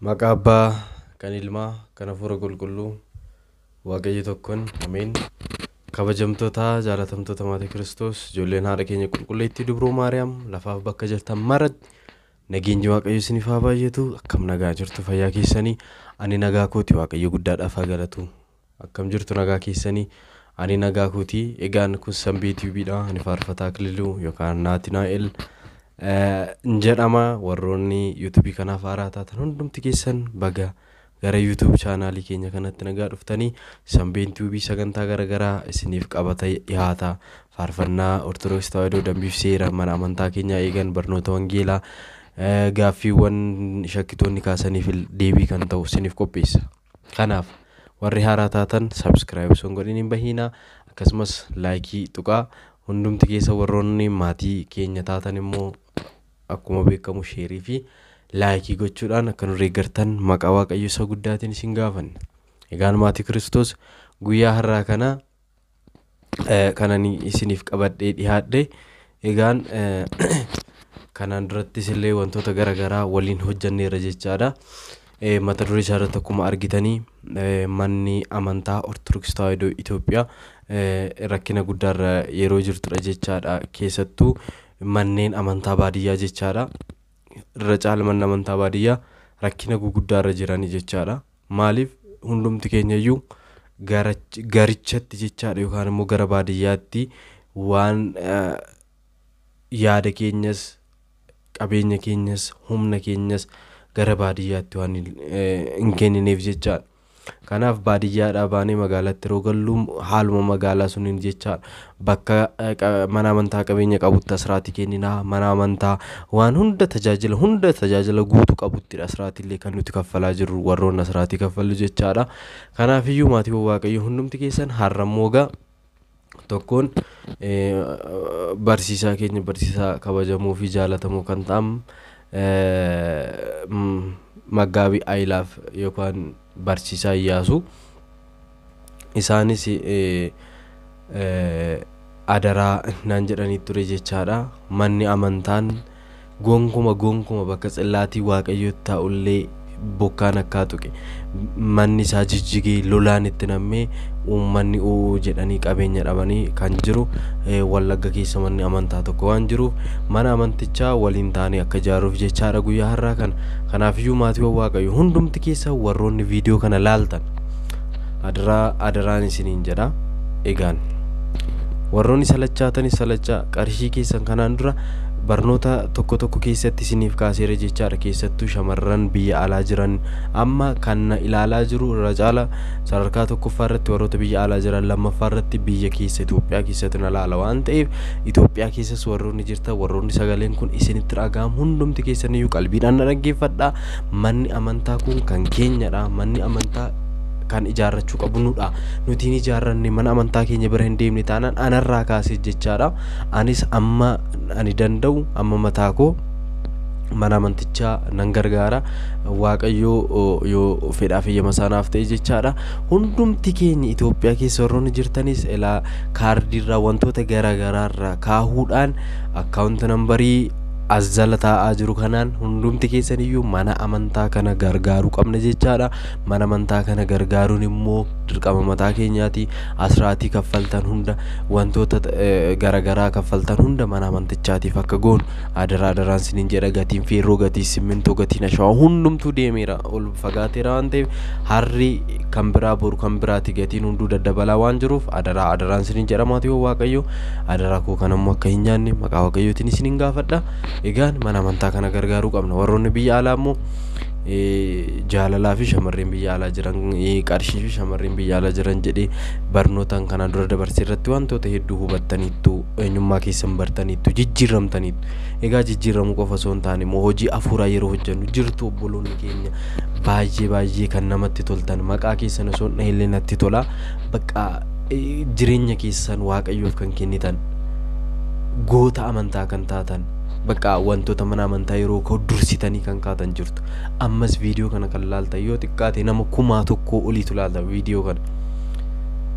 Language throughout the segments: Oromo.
Maqaa Abbaa, kan Ilmaa, kan Hafuura Qulqulluu, Waaqayyo tokkoon, Ameen. Kabajamtoota jaalatamtoota maatii Kiristoos, ijoolleen haadha keenya qulqulleettii Dubroo Maariyaam, lafaaf bakka jirtan maratti nageenyi Waaqayyo isiniif haa baay'atu. Akkam nagaa jirtu fayyaa keessanii? Ani nagaa kooti, Waaqayyo guddaadhaaf haa galatu. Akkam jirtu nagaa keessanii? Ani nagaa kooti. Egaan kun Sanbee Tiiviidha. Ani Faarfataa Akililuu yookaan Naatinaa'el jedhama. Warroonni yuutuubii kanaaf haaraa taatan hundumti keessan baga gara yuutuub chaanaalii keenya kanatti nagaa dhuftanii. Sanbeen Tiibii sagantaa garaagaraa isiniif qabatee dhiyaata. Faarfannaa Ortodoksii Tawaahidoo, dambiif seera mana amantaa keenyaa eegan, barnoota wangeelaa, gaaffiiwwan shakkitoonni kaasaniif deebii kan ta'u isiniif qopheessa. Kanaaf warri haaraa taatan subscribe osoo hin godhin hin bahiinaa, akkasumas like tuqaa. Hundumti keessa warroonni maatii keenya taatan immoo akkuma beekamu share fi like gochuudhaan akka nu deeggartan maqaa Waaqayyo isa guddaatiin isin gaafanna. Egaan maatii Kiristoos, guyyaa har'aa kana kanan isiniif qabadhee dhiyaadhe, egaan kanaan durattis illee wantoota garaagaraa waliin hojjanneerra jechaadha. Mata duree isaa irratti akkuma argitanii, manni amantaa Ortodoksii Tawaahidoo Itoophiyaa rakkina guddaarra yeroo jirtudha jechaadha. Keessattuu manneen amantaa baadiyyaa jechaadha. Irra caala manni amantaa baadiyyaa rakkina guguddaarra jiranii jechaadha. Maaliif? Hundumti keenya iyyuu garichatti jechaadha, yookaan immoo gara baadiyyaatti waan yaada keenyas, qabeenya keenyas, humna keenyas gara baadiyyaatti waan hin kennineef jechaadha. Kanaaf baadiyyaadhaa baanee magaalaatti yeroo gallu haaluma magaalaa suniin jechaadha. Bakka mana amantaa qabeenya qabutti asiraatii kenninaa, mana amantaa waan hunda tajaajila hunda tajaajila guutuu qabuttidha asiraatii illee kan nuti kaffalaa jirru, warroonni asiraatii kaffallu jechaadha. Kanaafiyyuu maatiiwwan Waaqayyo hundumti keessan, har'ammoo gaa tokkoon barsiisaa keenya, barsiisaa kabajamoo fi jaalatamoo kan ta'an Maggaabii Ayilaaf yookaan barsiisaa Iyyaasuu, isaanis adaraa naan jedhanii ture jechaadha. Manni amantaan gonkuma gonkuma bakka tsillaatii Waaqayyootti taa'ullee bokkaan akkaa tuqe manni isaa jijjigee, lolaan itti nammee, uummanni u'uu jedhanii qabeenya dhabanii kan jiru Wallagga keessa manni amantaa tokko waan jiruuf, mana amantichaa waliin taanee akka ijaaruuf jechaadha guyyaa har'aa kana. Kanaafiyyuu maatiiwwan Waaqayyo hundumti keessa warroonni viidiyoo kana laaltan, adaraa adaraan isiniin jedha. Egaan warroonni salachaatanis salachaa qarshii keessan kanaan dura barnoota tokko tokko keessatti isiniif kaaseera jechaadha. Keessattuu shamarran biyya alaa jiran, amma kan na ilaalaa jiru irra caala sadarkaa tokkoffaa irratti warroota biyya alaa jiran, lammaffaa irratti biyya keessa Itoophiyaa keessatti na laala waan ta'eef, Itoophiyaa keessas warroonni jirtan, warroonni sagaleen kun isinitti dhaga'amu hundumti keessaniyyuu qalbiidhaan na dhaggeeffadhaa. Manni amantaa kun kan keenyadha. Manni amantaa kan ijaarrachuu qabu nudha. Nuti hin ijaarranne, mana amantaa keenya bira hin deemne taanaan, anarraa kaasee jechaadha. Anis amma ani danda'u amma mataa koo mana amantichaa nan gargaara. Waaqayyoo yoo fedhaa fi eeyyama isaanaaf ta'e jechaadha. Hundumti keenya Itoophiyaa keessa warroonni jirtanis ilaa kaardiirraa wantoota garaagaraarraa kaahuudhaan account number as jala taa'aa jiru kanaan hundumti keessaniyyuu mana amantaa kana gargaaruu qabna jechaadha. Mana amantaa kana gargaaruun immoo dirqama mataa keenyaati. Asraatii kaffaltan hunda, wantoota garaagaraa kaffaltan hunda mana amantichaatiif akka goonu adaraa adaraan siniin jedha. Gatiin feerroo, gatii simmintoo, gatiin ashawaa hundumtuu deemeera, ol fagaateera waan ta'eef, harri kan biraa boru kan biraati, gatiin hunduu daddabalaa waan jiruuf, adaraa adaraan siniin jedha. Maatiiwwan Waaqayyo, adaraa koo kanammoo akka hin nyaanne maqaa Waaqayyootiin isiniin gaafadha. Egaan mana amantaa kana gargaaruu qabna. Warroonni biyya alaa immoo jaalalaa fi shamarreen biyya alaa jiran, qarshii fi shamarreen biyya alaa jiran jedhee barnootaan kanaan dura dabarsee irratti wantoota hedduu hubattaniittu, eenyummaa keessan bartaniittu, jijjiiramtaniittu. Egaa jijjiiramuu qofa osoo hin taane immoo hojii afuuraa yeroo hojjennu jirtu. Obboloonni keenya baay'ee baay'ee kan namatti toltan, maqaa keessan osoo hin dhahillee natti tola. Bakka jireenya keessan Waaqayyoof kan kennitan, goota amantaa kan taatan, bakka wantoota mana amantaa yeroo ka'u dursitanii kan kaatan jirtu. Ammas viidiyoo kana kan laaltan yoo xiqqaate nama 1000 oliitu laala viidiyoo kana.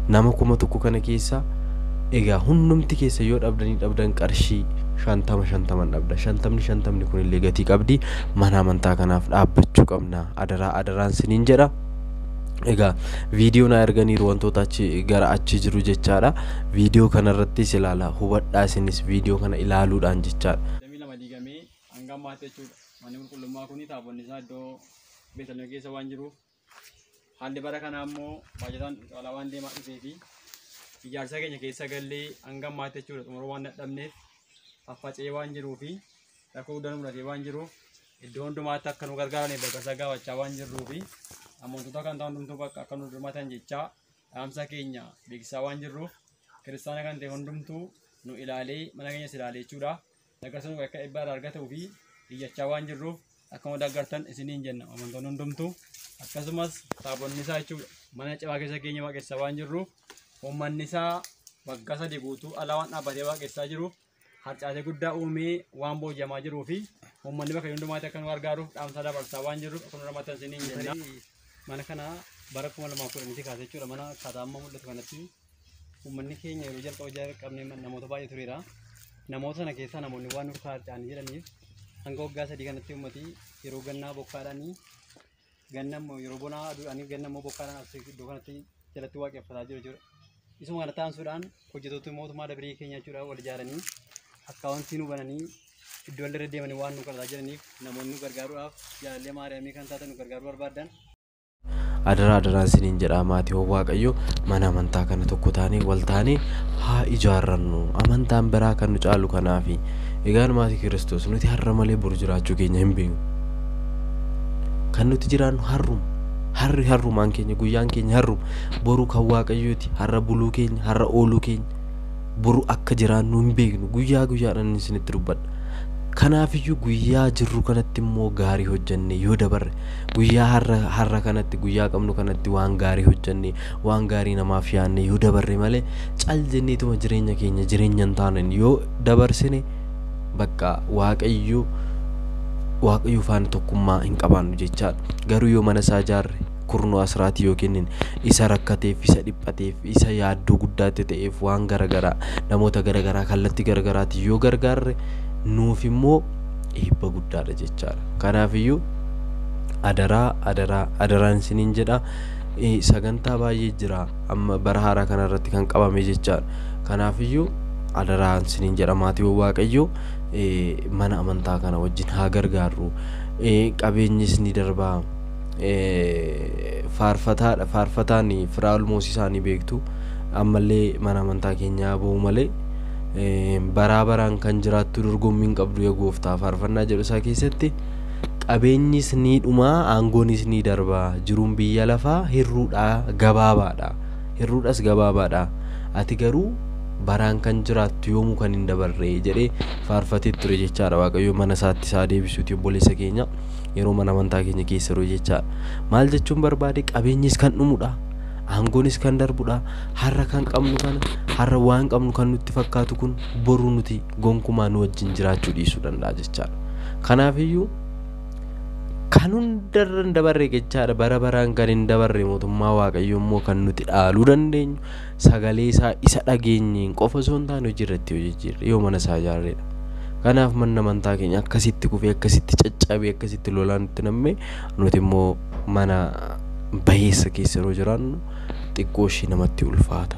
Nama 1000 kana keessa egaa hundumti keessa yoo dhabdanii dhabdan qarshii 50 50 dhabda. 50 kunillee gatii qabdi. Mana amantaa kanaaf dhaabbachuu qabna. Adaraa adaraan siniin jedha. Egaa viidiyoo na erganiiru wantoota achi gara achi jiru jechaadha. Viidiyoo kanarrattis ilaala, hubadhaa isinis viidiyoo kana ilaaluudhaan jechaadha. 22 diigamee hanga ammaatti jechuudha. Manni qulqullummaa kun taabonni isaa iddoo Beetaliheem keessa waan jiruuf haalli bara kanaa immoo baajataan caalaa waan deemaa dhufee fi ijaarsa keenya keessa gallee hanga ammaatti jechuudha xumuruu waan dadhabneef faffacee waan jiruu fi rakkoo guddaan mul'atee waan jiruuf iddoo hundumaatti akka nu gargaaraniif bakka isaa gaafachaa waan jirruu fi amantoota kan ta'an hundumtuu bakka akka nu hirmaatan jechaa dhaamsa keenya beeksisaa waan jirruuf kiristaana kan ta'e hundumtuu nu ilaalee mana keenyas ilaalee jechuudha. Deeggarsa nu akka eebba irraa argatuu fi iyyachaa waan jirruuf akka nu deeggartan isiniin jenna amantoonni hundumtuu. Akkasumas taabonni isaa jechuudha mana cibaa keessa keenya waaqessaa waan jirruuf uummanni isaa waggaa 3 guutuu alaa waan dhaabbatee waaqessaa jiruuf harcaatee guddaa uumee waan booji'amaa jiruu fi uummanni bakka hundumaatti akka nu gargaaruuf dhaamsa dabarsaa waan jirruuf akka nu hirmaatan isiniin jenna. Mana kana bara 2010 kaasee jechuudha mana akkaataa amma mul'atu kanatti uummanni keenya yeroo jalqaba jalqabnee namoota baay'ee tureera. Namoota sana keessaa namoonni waan nurkaa harca'anii jedhaniif hanga waggaa 3 kanatti uummati yeroo gannaa bokkaadhaanii ganna immoo yeroo bonaa aduudhaanii ganna immoo bokkaadhaan as iddoo kanatti jalatti waaqeffataa jiru jechuudha. Isuma kana taasisuudhaan hojjettoota mootummaa dabaree keenya jechuudha wal ijaaranii akkaawuntii nu bananii iddoo irra deemanii waan nu gargaaraa jiraniif namoonni nu gargaaruudhaaf jaalallee Maariyaamii kan taatan nu gargaaruu barbaadan. Adaraa adaraan isiniin jedha maatiiwwan Waaqayyoo mana amantaa kana tokko taanee wal taanee haa ijaarrannu. Amantaan biraa kan nu caalu kanaafi. Egaan maatii Kiristoos nuti har'a malee boru jiraachuu keenya hin beeknu. Kan nuti jiraannu har'uma. Harri har'umaan keenya guyyaan keenya har'uma. Boru kan Waaqayyooti. Har'a buluu keenya har'a ooluu keenya boru akka jiraannu hin beeknu. Guyyaa guyyaadhaan isinitti dubbadha. Kanaafiyyuu guyyaa jirru kanatti immoo gaarii hojjenne yoo dabarre guyyaa har'a kanatti guyyaa qabnu kanatti waan gaarii hojjenne waan gaarii namaaf yaadne yoo dabarre malee cal jenneetuma jireenya keenya jireenya hin taaneen yoo dabarsine bakka Waaqayyo faana tokkummaa hin qabaannu jechaadha. Garuu yoo mana isaa ijaarre kurnoo asiraatii yookiin isa rakkateef isa dhiphateef isa yaaddoo guddaatti ta'eef waan garaagaraa namoota garaagaraa kallattii garaagaraatiin yoo gargaarre nuuf immoo eebba guddaadha jechaadha. Kanaafiyyuu adaraa adaraa adaraan isiniin jedha. Sagantaa baay'ee jira amma bara haaraa kanarratti kan qabame jechaadha. Kanaafiyyuu adaraan isiniin jedha maatiiwwan Waaqayyoo mana amantaa kana wajjin haa gargaarru. Qabeenyis ni darbaa. Faarfataadha. Faarfataan Firaa'ol Moosisaa ni beektu. Ammallee mana amantaa keenyaa ba'u malee baraa baraan kan jiraattu dorgommiin qabdu yaa gooftaa faarfannaa jedhu isaa keessatti qabeenyis ni dhumaa aangoonis ni darbaa jiruun biyya lafaa hirruudhaa gabaabaadha. Hirruudhas gabaabaadha. Ati garuu baraan kan jiraattu yoomuu kan hin dabarre jedhee faarfatee ture jechaadha. Waaqayyo mana isaatti isaa deebisuuti obboleessa keenya yeroo mana amantaa keenya keessa jiru jechaadha. Maal jechuun barbaade qabeenyis kan dhumudha. Aangoonis kan darbudha. Har'a kan qabnu kana har'a waan qabnu kan nutti fakkaatu kun boru nuti gonkumaa nu wajjin jiraachuu dhiisuu danda'a jechaadha. Kanaafiyyuu kan hundarra hin dabarre jechaadha. Bara baraan kan hin dabarre mootummaa Waaqayyoo immoo kan nuti dhaaluu dandeenyu sagalee isaa isa dhageenyeen qofa osoo hin taane hojii irratti hojii yoo mana isaa ijaarredha. Kanaaf manni amantaa keenya akkasitti kufee akkasitti caccabee akkasitti lolaan nutti nammee nuti immoo mana bayeessa keessa yeroo jiraannu xiqqoo ishee namatti ulfaata.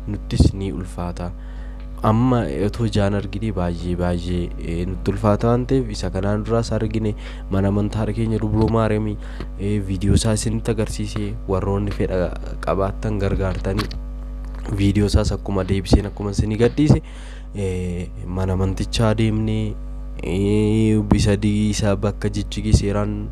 Nuttis ni ulfaata. Amma otoo ijaan argine baay'ee baay'ee nutti ulfaata waan ta'eef isa kanaan duraas argine mana amantaa keenya Dubroo Maariyaamii viidiyoo isaa isinitti agarsiisee warroonni fedha qabaattan gargaartanii viidiyoo isaas akkuma deebiseen akkuma isinii gadhiise mana amantichaa deemnee bisa isaa bakka jijjigee seeraan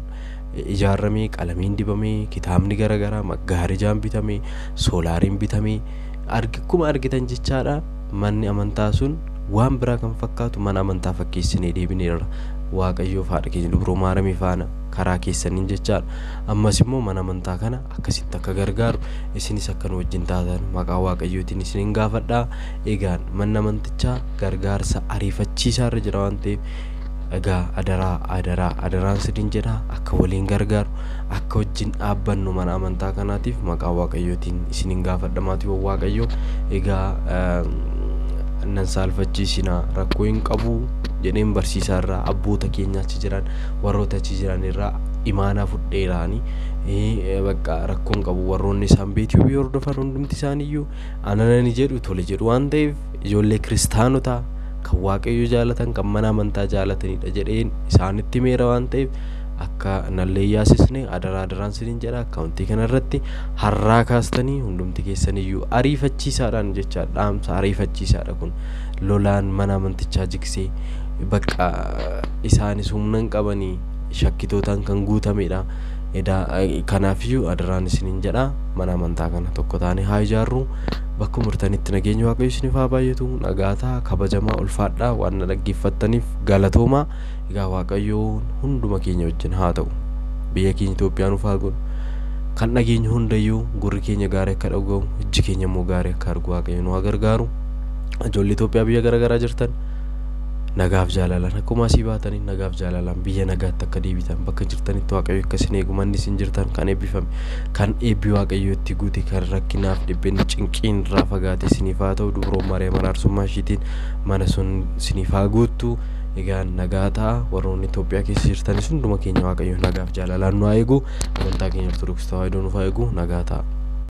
ijaaramee qalamiin dibamee kitaabni garaagaraa maggaarijaan bitamee soolaariin bitamee akkuma argitan jechaadha. Manni amantaa sun waan biraa kan fakkaatu mana amantaa fakkeessinee deebineerra. Waaqayyoof haadha keenya Dubroo Maariyaamii faana karaa keessaniin jechaadha. Ammas immoo mana amantaa kana akkasitti akka gargaaru isinis akka nu wajjin taatan maqaa Waaqayyootiin isiniin gaafadha. Egaan manni amantichaa gargaarsa ariifachiisaa irra jira waan ta'eef egaa adaraa adaraa adaraan isiniin jedha akka waliin gargaaru akka wajjin dhaabbannu mana amantaa kanaatiif maqaa Waaqayyootiin isiniin gaafadha maatiiwwan Waaqayyoo. Egaa Nan saalfachiisinaa, rakkoo hin qabu jedheen barsiisaa irraa, abboota keenya achi jiran, warroota achi jiran irraa imaanaa fudheeraani. Bakka rakkoo hin qabu, warroonni isaan beetii hordofan hundumti isaaniiyyuu ananani jedhu, tole jedhu waan ta'eef, ijoollee kiristaanotaa kan Waaqayyo jaalatan, kan mana amantaa jaalatanidha jedheen isaanitti meera waan ta'eef, akka nallee yaasisne adaraa adaraan siniin jedha. Akkaawuntii kanarratti har'aa kaastanii hundumti keessaniyyuu ariifachiisaadhaan jecha dhaamsa ariifachiisaadha kun. Lolaan mana amantichaa jigsee bakka isaanis humna hin qabanii shakkitootaan kan guutamedha. Edaa kanaafiyyuu adaraan isiniin jedha, mana amantaa kana tokko taane haa ijaarru. Bakka murtanitti nageenya Waaqayyo isiniif haa baay'atu. Nagaa ta'a, kabajamaa, ulfaadhaa. Waan na dhaggeeffattaniif galatoomaa. Egaa Waaqayyoon hunduma keenya wajjin haa ta'u. Biyya keenya Itoophiyaa nuuf haa godhu. Kan dhageenyu hundayyuu gurri keenya gaarii akka dhaga'u, ijji keenya immoo gaarii akka argu Waaqayyo nu haa gargaaru. Ijoollee Itoophiyaa biyya garaagaraa jirtan, nagaaf jaalalaan akkuma asii baatanii nagaaf jaalalaan biyya nagaatti akka deebitan, bakka jirtanitti Waaqayyo akka isin eegu, manni isin jirtan kan eebbifame, kan eebbi Waaqayyo itti guute, kan rakkinaaf dhiphinni cinqiin irraa fagaate isiniif haa ta'u. Dubroo Maariyaam araarsummaa ishiitiin mana sun isiniif haa guuttu. Egaa nagaa ta'a. Warroonni Itoophiyaa keessa jirtanis hunduma keenya Waaqayyo nagaaf jaalalaan nu haa eegu. Amantaa keenya Ortodoksii Tawaahidoo nuuf haa eegu. Nagaa ta'a.